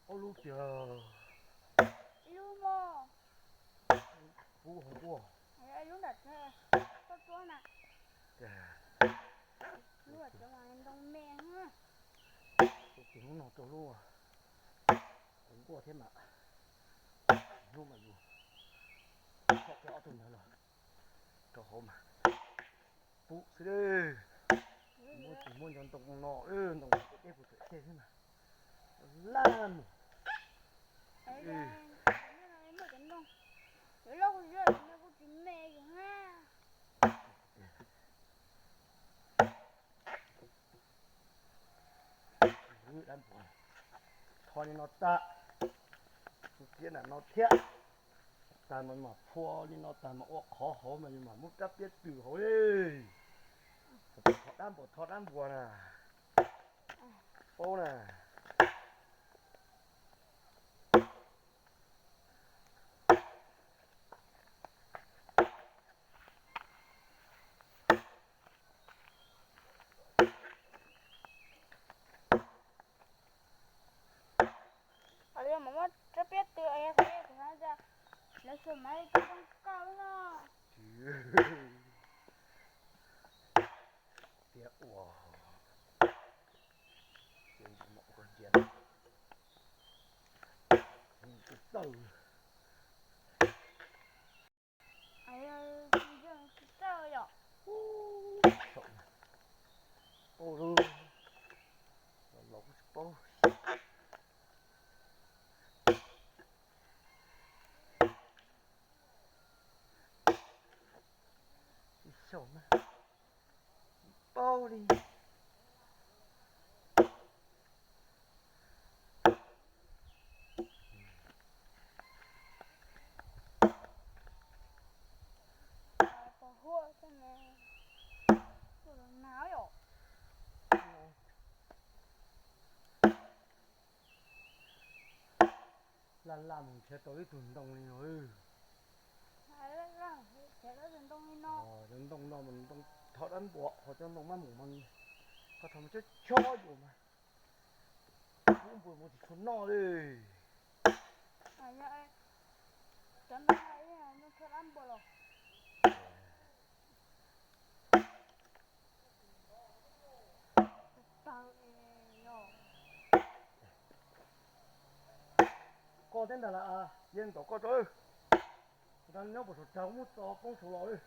Ob lub tiag. Ib lub mog. Kub hauv nkuaj. Ib lub nram txaj tsuab na. Lub tsuab ntoo me. Tus hnub no rau lub hauv nkuaj thiab mas, hnub mas yus txhom kiag ob tug ntawd los rau hauv mas pub xwb. Muab tus muab nco ntoo no, ntoo deb deb puag pem tej xwb mas laj mus. Dab npuas, tho li no tag, tus kiav nram no thiab, tag mas mam phua li no tag mas ua qhov hauv mas yus mam muab rab piab tws hauv li. Tho dab npuas, tho dab npuas na, paub na. Mam muab rab piab tws, lawv xua mas zoo kawg no. Tias ua, tawj. Los kuj tsis paub. Tsis xyaum mas tsis paub li. Laj laj mus nrhiav tau ib tug ntoo li no. Cov ntoo no mas ntoo thov dab npua, ho cov ntoo mab mus mas koj thov mus chob chob yus mas kub npua mus tsis tshua noj li. Cov ntoo no ntoo thov dab npua los. Koj teb ntag las, yeej ntaus koj tso. Nyob puas saum tsag muab tso poob saud los li.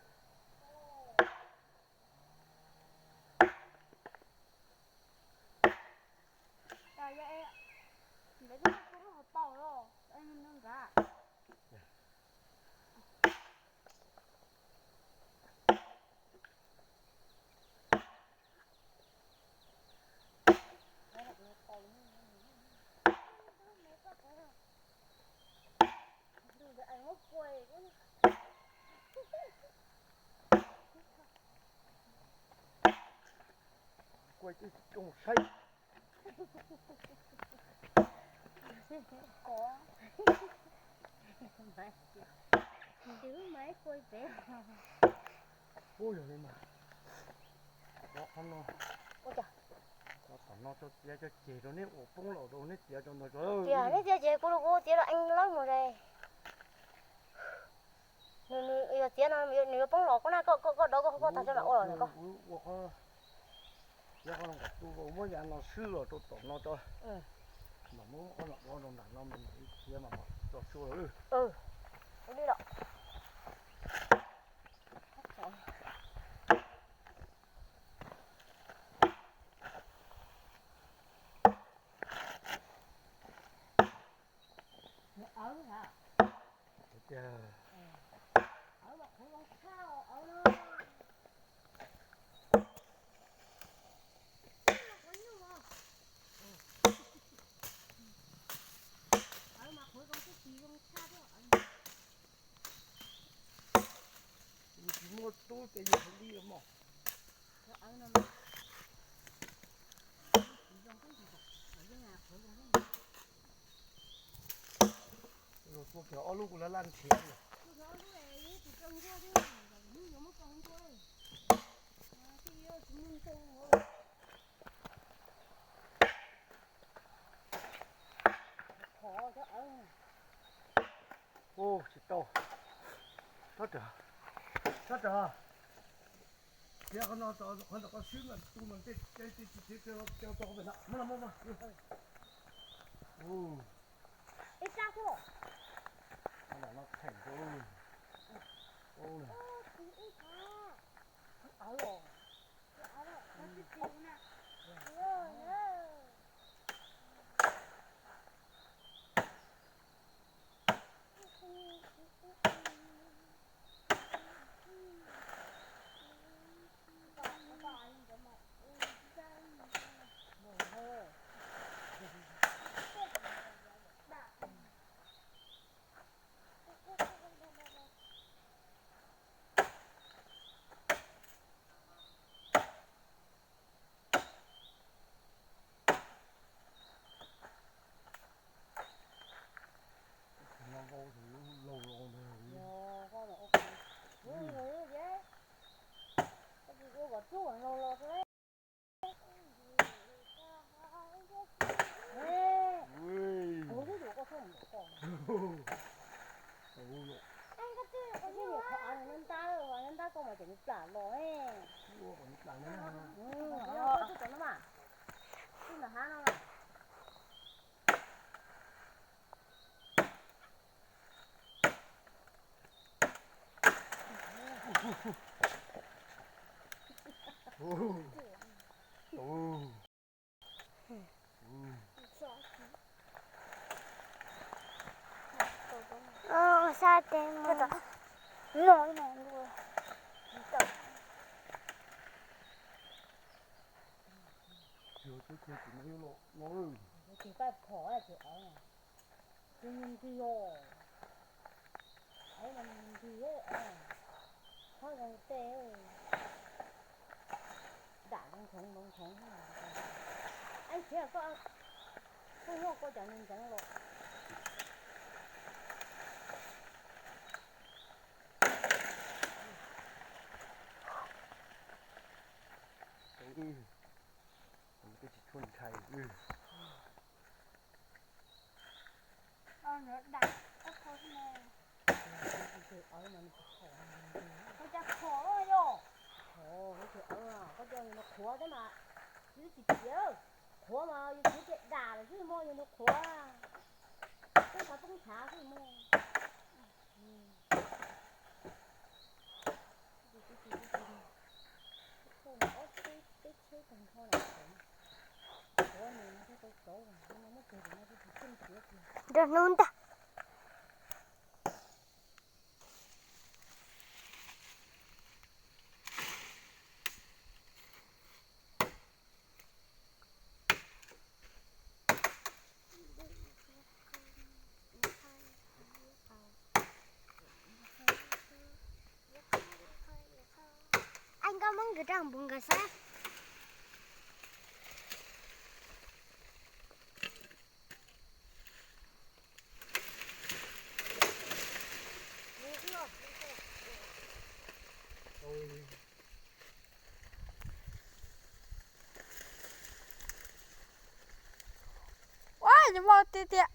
Kuaj twb coj mus saib. Ub, yog li mas, qhov no, tom no tso txiav cov ceg rau neb ua poob los rau neb txiav rau ntawd tso. Tias neb txiav ceg kuv los kuv txiav rau eev lawm mus es. Nws, nws yog txiav no nws yuav poob los koj na, koj, koj, koj dov koj, koj tag tso mam ua los ntawm koj. Yog qhov no tu muab yav no swb los rau tom no tso. Mam muab qhov no dov rau nram no mas mam txiav mas mam tso tsua los. Ua li los. Tias tsis muaj tub ces yog li mog. Tua kiag ob lub kuv laj laj nrhiav li. Ua tsis tau. Tsob rawm, tsob rawm. Tias qhov no qhov ntawm koj swb mas tu mas tej tej tsis txiv kawg los kawg tau pem no. Muab los muab muab. Ib sab xwb. Qhov ntawm no theem rau. Sab teb no. Ces paj phom ces, ces nws nqhis os, es mas nws nqhis, qhob zoo tej, dam zoo ntxhoov ntxhoov ntxhoov. Ab, nrhiav koj, koj nyob koj cov ntxeev los. Tsis tshua ntshai. Koj cov qhuav yog, koj cov no qhuav thiab mas, yus tsis piav, qhuav mas yus qhuav ces dam lawm xwb mog, yus qhuav, poob ntshav poob ntshav xwb mog. Nrog hnub ntag. Ab, koj muab nkawd rau npum nkawd xwb. Ua, nws muaj tiag tiag.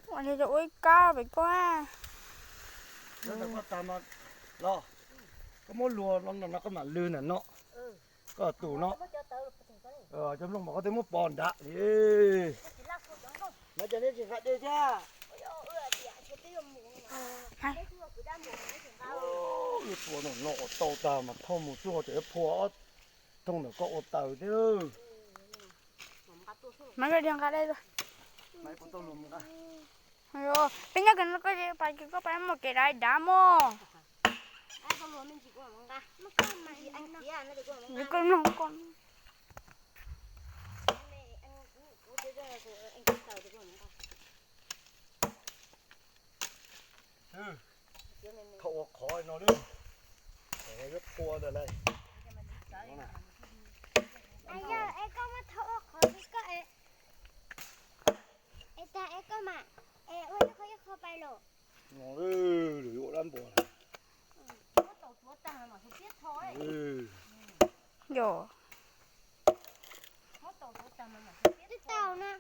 Ua li rau ua ib kab pem koj. Los, koj muab luag no no koj mam lwg ntawm no. Koj tus no, cov nplooj mas koj twb muab pov nrad li. Mas cov nej tsis nqa dej thiab. Lub tua no no ua tau tag mas thauj mus tsuj ho tseem yuav phua ob thooj ntawm koj ua taws thiab. Mas koj nqa dej. Peb nyob kawg no koj pas kws koj pas muaj kev dav dav mog. Koj mloog koj. Thauj ua qhov no lawm, yuav phua ntawm lawm. Yog es koj muab thauj ua qhov li koj es, es tag es koj mam es ua ib qho ib qho pais los. No lawm yuav ua dab npua lawm. Yog. Twb tau na.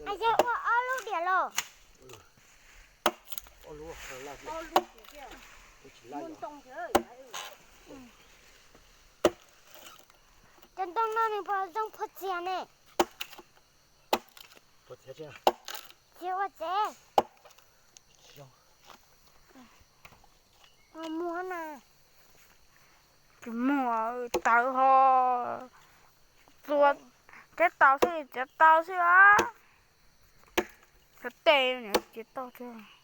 As yog ua ob lub diam los? Cov ntoo no nws puas zoo phua txias ne? Txias ua tsev. Muag na. Tsis muag, tawv ho. Txua tsev tau xwb, tsev tau xwb os. Cov tej tsis tau tsev.